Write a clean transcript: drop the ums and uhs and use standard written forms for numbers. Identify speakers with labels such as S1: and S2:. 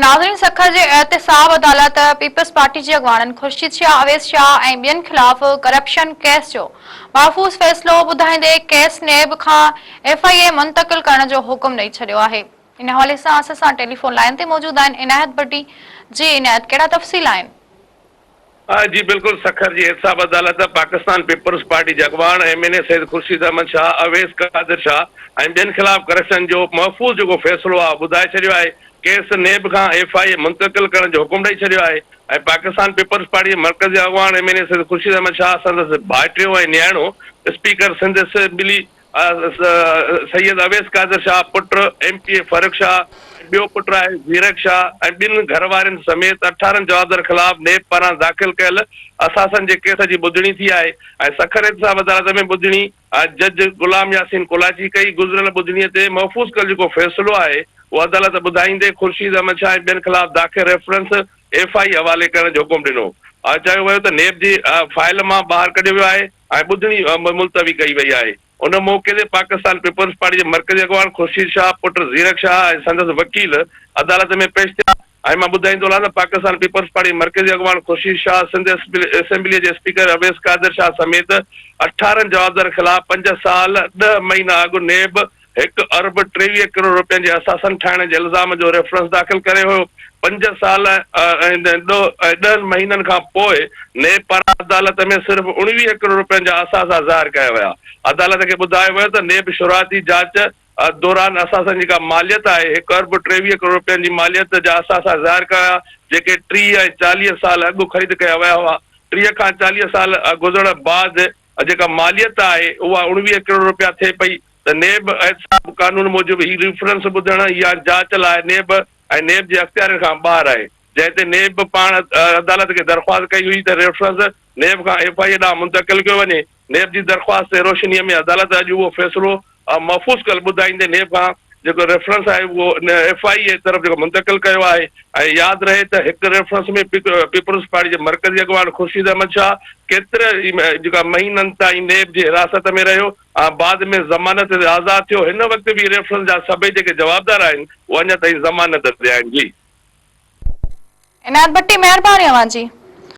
S1: ناظرين سکر جي احتساب عدالت پيپلز پارٽي جي اڳواڻن خورشيد شاهه، اويس شاهه ۽ ٻين خلاف ڪرپشن ڪيس جو محفوظ فيصلو ٻڌائيندي ڪيس نيب کان ايف I اي منتقل ڪرڻ جو حڪم ڏئي ڇڏيو آهي ان حوالي سان اسان سان ٽيليفون لائين تي موجود آهن عنايت ڀٽي جي عنايت ڪهڙا تفصيل آهن.
S2: جي بلڪل سکر جي احتساب عدالت پاڪستان پيپلز پارٽي جي اڳواڻ M N A Syed Khurshid Ahmed Shah, Awais Qadir Shah ۽ ٻين خلاف ڪرپشن جو محفوظ جيڪو فيصلو آهي ٻڌائي ڇڏيو آهي، ڪيس نيب کان ايف I اي منتقل ڪرڻ جو حڪم ڏئي ڇڏيو آهي ۽ پاڪستان پيپلز پارٽي جي مرڪزي اڳواڻ M N A Syed Khurshid Ahmed Shah سندس ڀائٽيو ۽ نياڻو اسپيڪر سنڌ اسيمبلي سيد اويس قادر شاهه پٽ M P A Farrukh Shah ۽ ٻيو پٽ آهي زيرڪ شاهه ۽ ٻن گهر وارين سميت 18 جوابدارن خلاف نيب پاران داخل ڪيل اثاثن جي ڪيس جي ٻڌڻي ٿي آهي ۽ سکر احتساب عدالت ۾ ٻڌڻي جج غلام ياسين ڪولاچي ڪئي گذريل ٻڌڻي تي محفوظ ڪيل جيڪو فيصلو آهي اهو عدالت ٻڌائيندي خورشيد احمد شاهه ۽ ٻين خلاف داخل ريفرنس ايف I اي حوالي ڪرڻ جو حڪم ڏنو چيو ويو ته نيب جي فائل مان ٻاهر ڪڍيو ويو آهي ۽ ٻڌڻي ملتوي ڪئي وئي آهي. ان موقعي تي پاڪستان پيپلز پارٽي جي مرڪزي اڳواڻ خورشيد شاهه پٽ زيرڪ شاهه ۽ سندس وڪيل عدالت ۾ پيش ٿيا ۽ مان ٻڌائيندو هلان ته پاڪستان پيپلز پارٽي جي مرڪزي اڳواڻ خورشيد شاهه سنڌ اسيمبليء جي اسپيڪر اويس قادر شاهه سميت 18 جوابدارن خلاف پنج سال ڏهه مهينا اڳ نيب هڪ ارب 23 ڪروڙ رپين جي اثاثن ٺاهڻ جي الزام جو ريفرنس داخل ڪري هيو. پنج سال ۽ ڏهن مهينن کان پوء نيب پاران عدالت ۾ صرف 19 ڪروڙ رپين جا اثاثا ظاهر ڪيا ويا. عدالت کي ٻڌايو ويو ته نيب شروعاتي جاچ دوران اثاثن جي جيڪا ماليت آهي هڪ ارب 23 ڪروڙ رپين جي ماليت جا اثاثا ظاهر ڪيا ويا جيڪي 30 ۽ 40 سال اڳ خريد ڪيا ويا هئا. 30 کان 40 سال گذرڻ بعد جيڪا ماليت آهي اها 19 ڪروڙ رپيا ٿئي پئي ته نيب احتساب قانون موجب هي ريفرنس ٻڌڻ يا جاچ لاء نيب ۽ نيب جي اختيارين کان ٻاهر آهي جنهن تي نيب پاڻ عدالت کي درخواست ڪئي هئي ته ريفرنس نيب کان ايف I اي ڏانهن منتقل ڪيو وڃي نيب جي درخواست تي روشني ۾ عدالت اڄ اهو فيصلو محفوظ ڪيل ٻڌائيندي نيب کان جيڪو ريفرنس آهي اهو ايف I اي طرف جيڪو منتقل ڪيو آهي ۽ ياد رهي ته هڪ ريفرنس ۾ پيپلز پارٽي جي مرڪزي اڳواڻ خورشيد احمد شاهه ڪيتري ئي جيڪا مهينن تائين نيب جي حراست ۾ رهيو ۽ بعد ۾ ضمانت تي آزاد ٿيو هن وقت به ريفرنس جا سڀئي جيڪي جوابدار آهن اهي اڃا تائين ضمانت تي آهن جي.
S1: عنايت ڀٽي مهرباني اوهان جي.